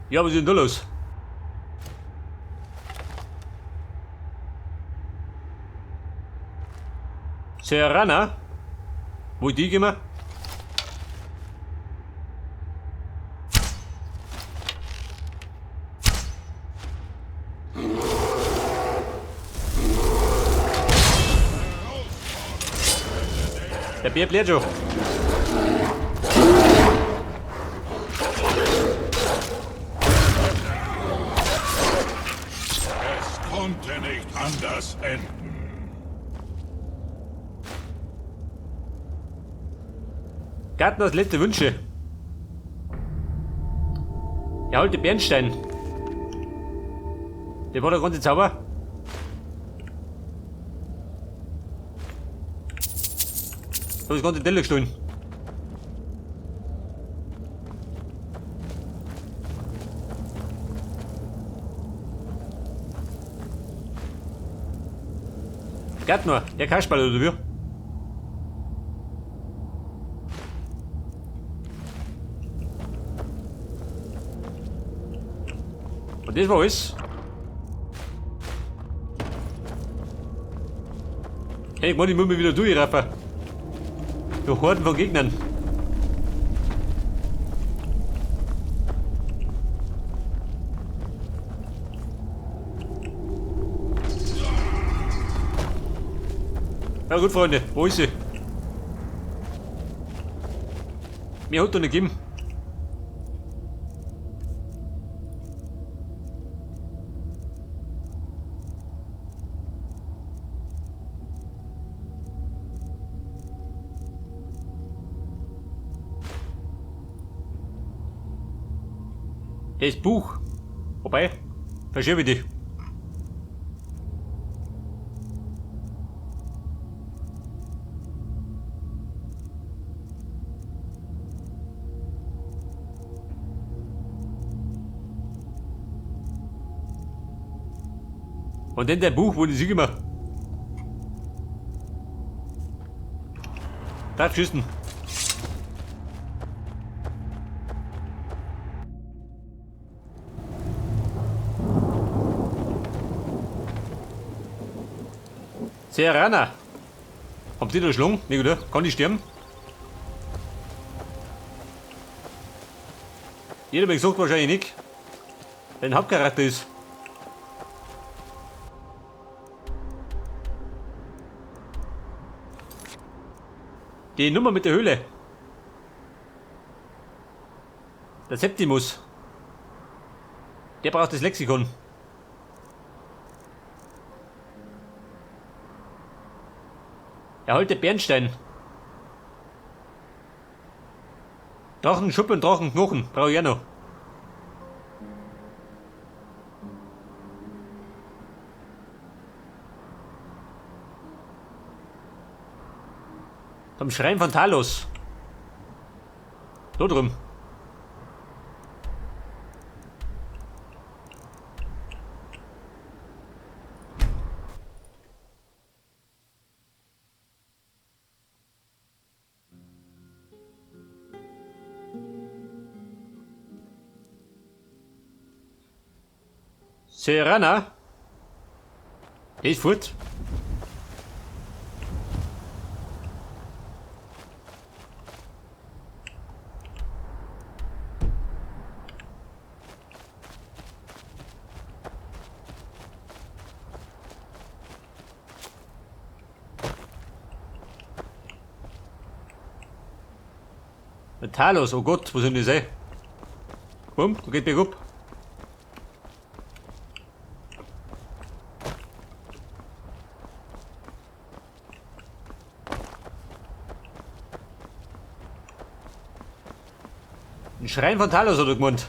Ja, was ist denn da los? Serana? Wo ist die gekommen? Der Bär bläht schon. Es konnte nicht anders enden. Gärtners letzte Wünsche. Erhalte Bernstein. Der war der ganze Zauber. Hab das ganze Teller gestohlen. Gärtner, der Kasperl oder wie? Und das war alles. Hey, ich meine, ich muss mich wieder durchraffen. Durch Horden von Gegnern. Ja gut, Freunde, wo ist sie? Mir hat doch nicht gegeben. Das Buch. Wobei, verschiebe dich. Und dann der Buch, wo die Siege immer. Darf schießen. Serana. Haben die da Schlung? Nee, oder? Kann die sterben? Jeder hat gesagt wahrscheinlich nicht. Dein Hauptcharakter ist. Die Nummer mit der Höhle. Der Septimus. Der braucht das Lexikon. Erhalte Bernstein. Drachenschuppe und Drachenknochen brauche ich auch noch. Zum Schrein von Talos. Da drum. Serana? Der ist fort. Talos, oh Gott, wo sind die sein? Bumm, da geht bergab. Ein Schrein von Talos hat er gemeint.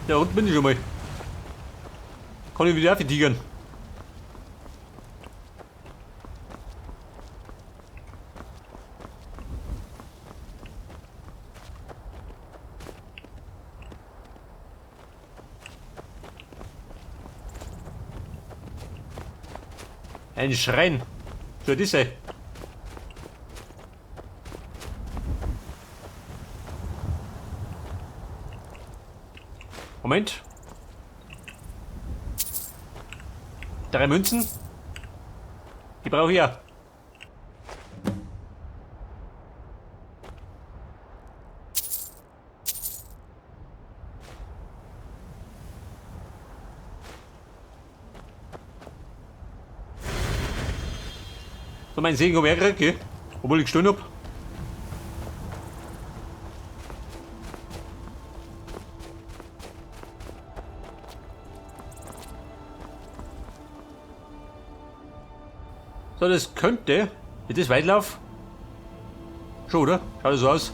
Da unten bin ich schon mal. Kann ich wieder tigern. Ein Schrein. Soll das sein? Moment. 3 Münzen. Die brauche ich ja. So, meinen Segen habe ich auch gekriegt, gell? Obwohl ich gestohlen hab. So, das könnte. Ist das Weitlauf? Schon, oder? Schaut das so aus.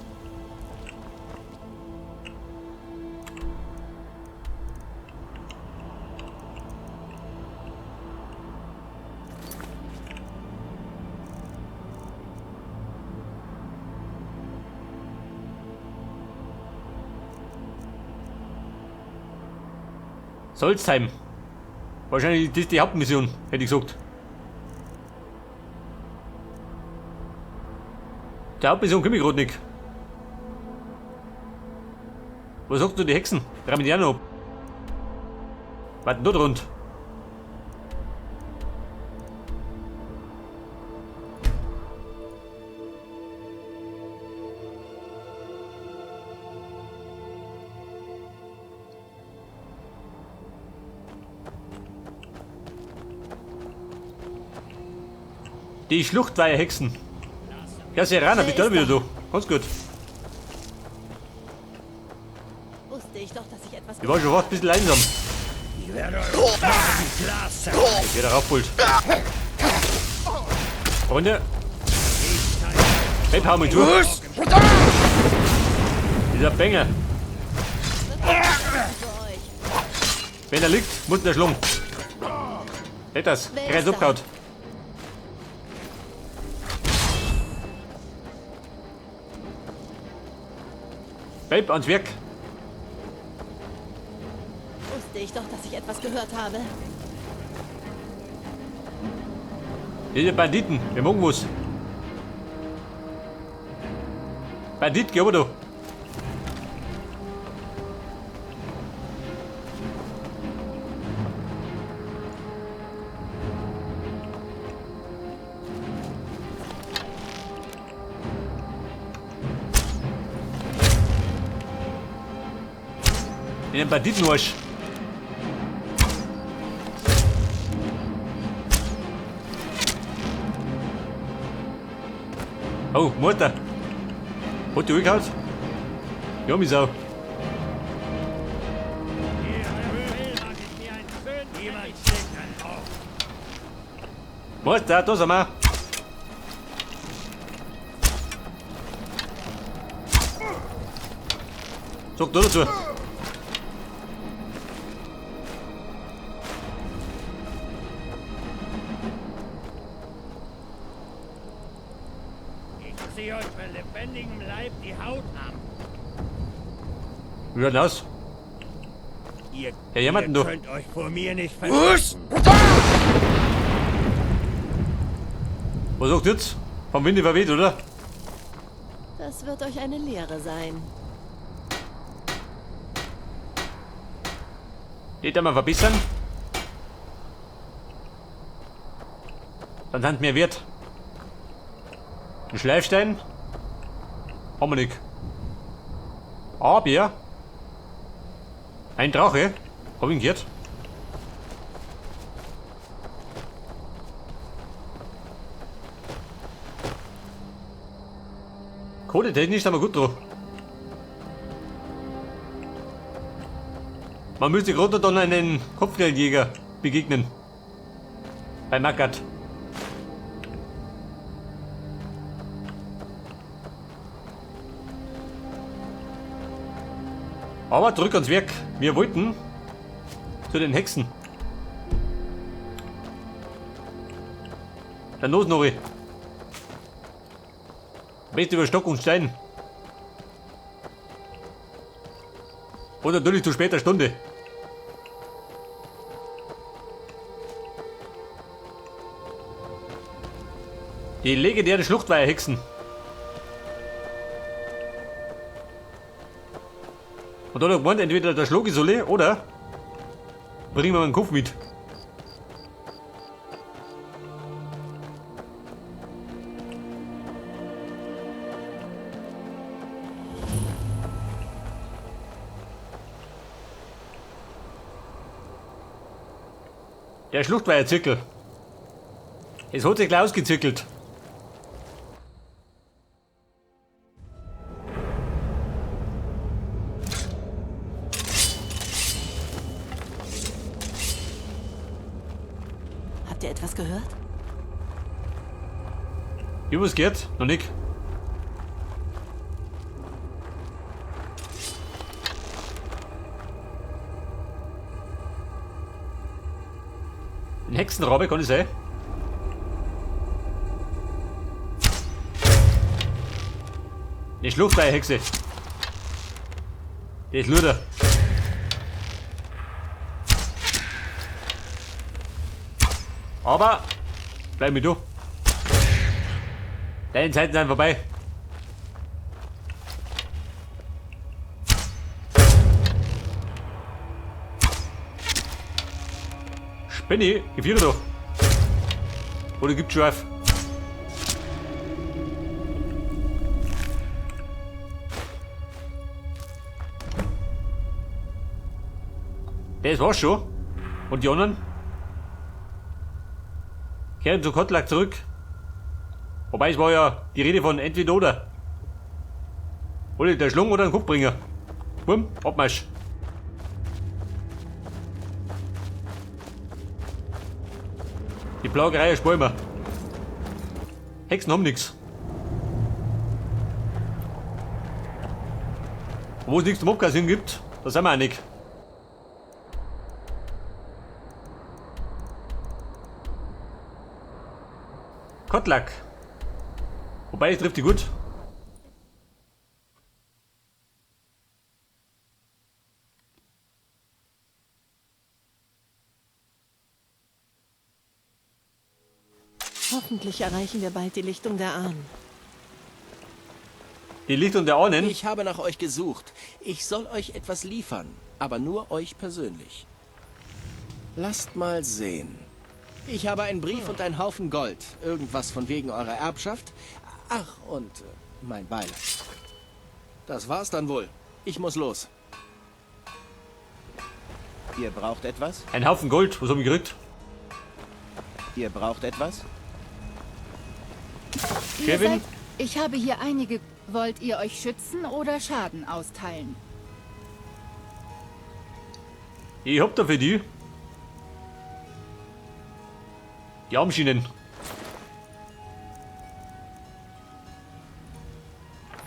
Solstheim. Wahrscheinlich ist das die Hauptmission, hätte ich gesagt. Der Hauptmission komme ich grad nicht. Was sagst du, die Hexen? Rammen die auch noch ab. Warten dort rund. Die Schluchtweiher-Hexen. Ja, Serana, bist du wieder da. Ganz gut. Wusste ich doch, dass ich etwas Ich war schon fast ein bisschen einsam. Ich werde eure Knochen Glas zerreißen. Jeder raufholt. Freunde. Hey, hau mal zu. Dieser Bänger. Wenn er liegt, muss der schlagen. Hätt das. Kreis abgehauen. Babe, ans Werk. Wusste ich doch, dass ich etwas gehört habe. Diese Banditen, wir mögen was. Bandit, geh aber da. In den Banditenarsch. Oh, Mutter. Hat die angehauen? Ja, mich auch. Mutter, da sind wir. Sag du dazu. Ich zieh euch bei lebendigem Leib die Haut ab. Wie schaut denn aus? Ihr, Ja, jemanden ihr du. könnt euch vor mir nicht verstecken. Was sagt jetzt? Vom Winde verweht, oder? Das wird euch eine Lehre sein. Die da mal verbessern. Dann sind mehr wert. Ein Schleifstein? Haben wir nicht. Aber ein Drache, hab ich ihn gehört. Kohletechnisch sind wir gut drauf. Man müsste gerade dann einen Kopfgeldjäger begegnen. Bei Markarth. Aber zurück ans Werk. Wir wollten zu den Hexen. Dann los, Nori. Best über Stock und Stein. Und natürlich zu später Stunde. Die legendäre Schluchtweiher-Hexen. Und da hat er gemeint, entweder der schlag ich soll oder bringen wir meinen Kopf mit. Der Schluchtweiher-Zirkel. Es hat sich gleich ausgezirkelt. Habt ihr etwas gehört? Ich was gehört? Noch nicht. Ein Hexenrabe kann ich sein. Eine Schluchtweiher-Hexe. Die ist Luder. Aber bleib mit du. Deine Zeiten sind vorbei. Spinni, Gefiere doch. Oder gibt's schon auf? Das war's schon. Und die anderen? Kehren zu Kodlak zurück. Wobei es war ja die Rede von entweder oder. Hol der Schlung oder ein Kopfbringer. Bumm, Abmarsch. Die Plagerei ersparen wir. Hexen haben nix. Wo es nichts zum Abkassieren gibt, da sind wir auch nicht. Kodlak. Wobei, es trifft die gut. Hoffentlich erreichen wir bald die Lichtung der Ahnen. Die Lichtung der Ahnen? Ich habe nach euch gesucht. Ich soll euch etwas liefern, aber nur euch persönlich. Lasst mal sehen. Ich habe einen Brief und einen Haufen Gold. Irgendwas von wegen eurer Erbschaft. Ach, und mein Beileid. Das war's dann wohl. Ich muss los. Ihr braucht etwas? Ein Haufen Gold. Was hab ich gekriegt? Ihr braucht etwas? Kevin? Ich habe hier einige... Wollt ihr euch schützen oder Schaden austeilen? Ich hab da für die. Die Armschienen.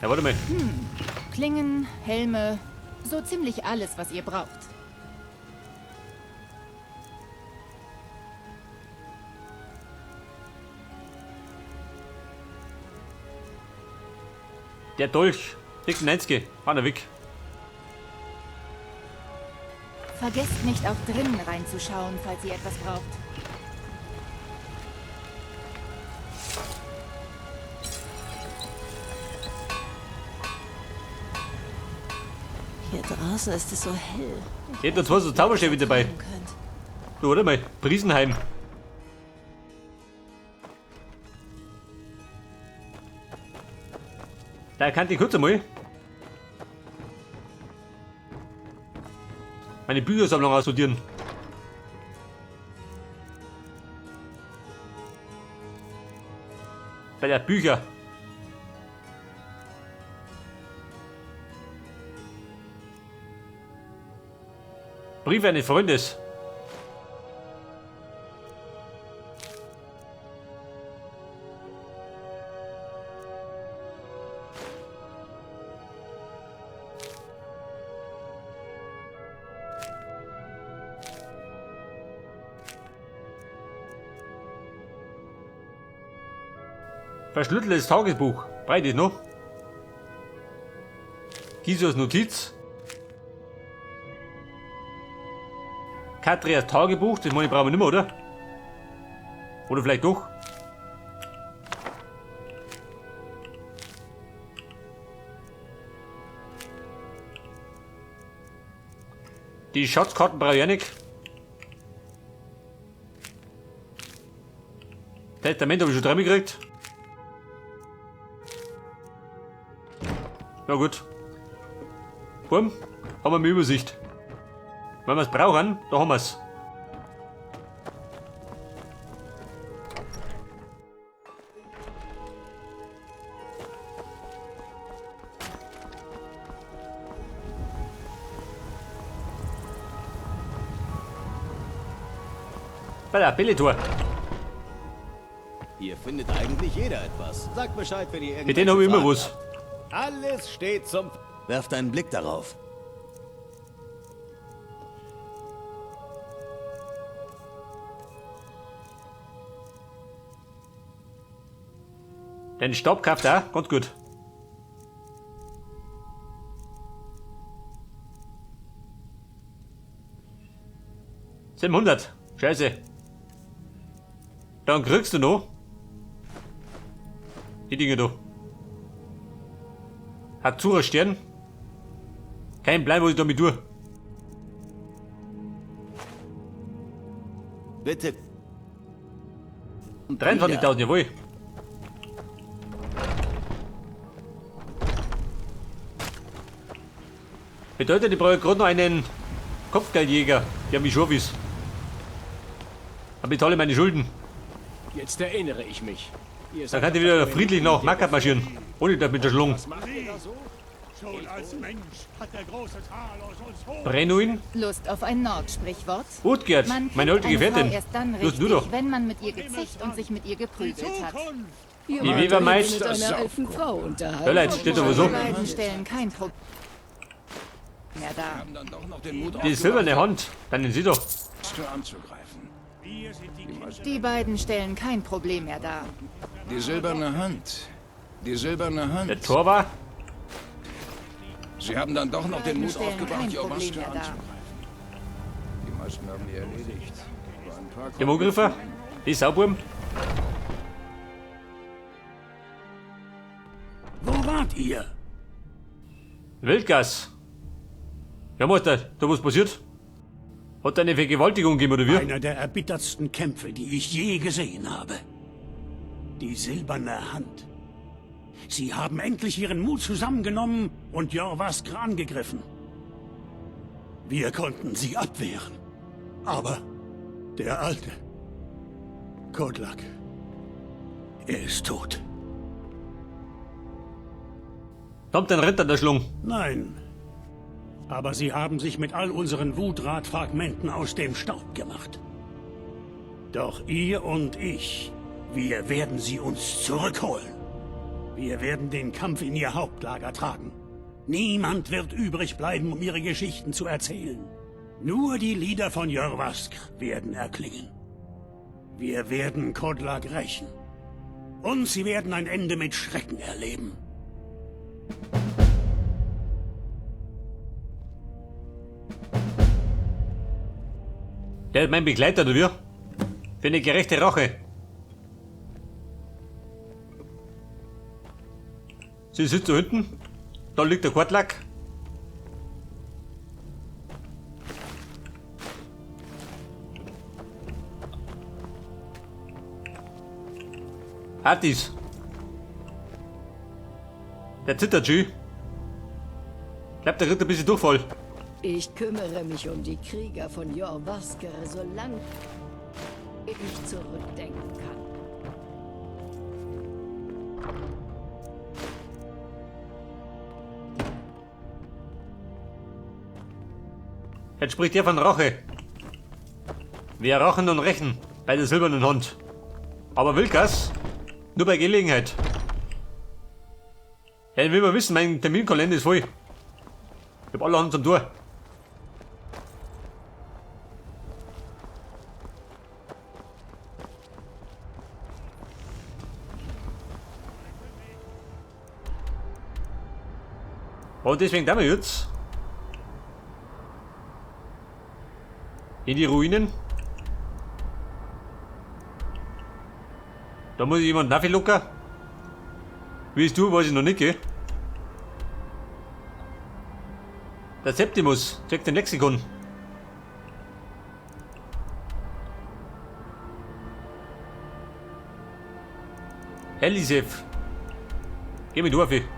Ja, warte mal. Klingen, Helme, so ziemlich alles, was ihr braucht. Der Dolch, 96, fahr weg. Vergesst nicht, auch drinnen reinzuschauen, falls ihr etwas braucht. Hier draußen ist es so hell. Ich hätte da zwar so Zauberstäbe dabei. Du, warte mal, Priesenheim. Da kann ich kurz einmal meine Büchersammlung aussortieren. Bei der Bücher. Brief eines Freundes. Verschlüsseltes Tagebuch. Breit ist noch. Gisios Notiz. Katrias Tagebuch, das meine ich brauchen wir nicht mehr, oder? Oder vielleicht doch? Die Schatzkarten brauche ich auch nicht. Testament habe ich schon dreimal gekriegt. Na gut. Bumm, haben wir eine Übersicht. Wenn wir es brauchen, da haben wir es. Bei der Billitor. Hier findet eigentlich jeder etwas. Sagt Bescheid, wenn ihr Mit irgendwelche denen habe ich immer Fragen was. habt. Alles steht zum... Werft einen Blick darauf. Den Stab kauft auch, ganz gut. ...700. Scheiße. Dann kriegst du noch... Die Dinge da. Hat Stern. Kein Plan, was ich damit tue. Bitte. 23.000, jawohl. Bedeutet, ich brauche gerade noch einen Kopfgeldjäger, der mich schon ist. Aber ich zahle meine Schulden. Jetzt erinnere ich mich. Ihr Dann kann ich wieder friedlich nach Mackert marschieren. Ohne dass mit der Schlung. Was macht ihr da so? Schon als Mensch hat der große Talos uns hoch. Brennuin. Lust auf ein Nord-Sprichwort? Utgerd, Man meine kennt alte eine Frau Gefährtin. erst dann Los, richtig, du doch. wenn man mit ihr gezecht und sich mit ihr geprügelt hat. Die Webermaid. Mit einer alten Frau unterhalten. Ja, Leute, steht aber so. Die beiden stellen kein Problem mehr dar. Haben dann doch noch den Mut Die silberne Hand. Dann nehmen Sie doch. aufgebracht, anzugreifen. Die beiden stellen kein Problem mehr dar. Die silberne Hand. Die silberne Hand. Der Tor war. Sie haben dann doch noch den Mut stellen aufgebracht, kein Jorrvaskr Problem mehr dar. anzugreifen. Die meisten haben die erledigt. Aber ein paar Dem Angreifer. Die Sauburm. Wo wart ihr? Wildgas. Ja, Meister, da was passiert? Hat eine Vergewaltigung gegeben, oder wie? Einer der erbittertsten Kämpfe, die ich je gesehen habe. Die silberne Hand. Sie haben endlich ihren Mut zusammengenommen und Jorrvaskr angegriffen. Wir konnten sie abwehren. Aber der Alte, Kodlak, er ist tot. Kommt ein Ritter der Schlung. Nein. Aber sie haben sich mit all unseren Wutradfragmenten aus dem Staub gemacht. Doch ihr und ich, wir werden sie uns zurückholen. Wir werden den Kampf in ihr Hauptlager tragen. Niemand wird übrig bleiben, um ihre Geschichten zu erzählen. Nur die Lieder von Jorrvaskr werden erklingen. Wir werden Kodlak rächen. Und sie werden ein Ende mit Schrecken erleben. Der ist mein Begleiter, oder wie? Für eine gerechte Rache. Sie sitzt da hinten. Da liegt der Kodlak. Hattis. Der zittert schon. Ich glaub, der kriegt ein bisschen Durchfall. Ich kümmere mich um die Krieger von Jorrvaskr, solange ich zurückdenken kann. Jetzt spricht er von Rache. Wir rachen und rächen bei der silbernen Hand. Aber Vilkas, nur bei Gelegenheit. Ja, will man wissen, mein Terminkalender ist voll. Ich hab alle Hand zum Tor. Und deswegen da wir jetzt in die Ruinen. Da muss ich jemanden nachlocken. Wie ist du, weiß ich noch nicht, gell? Der Septimus, check den Lexikon. Elisif. Geh mit auf.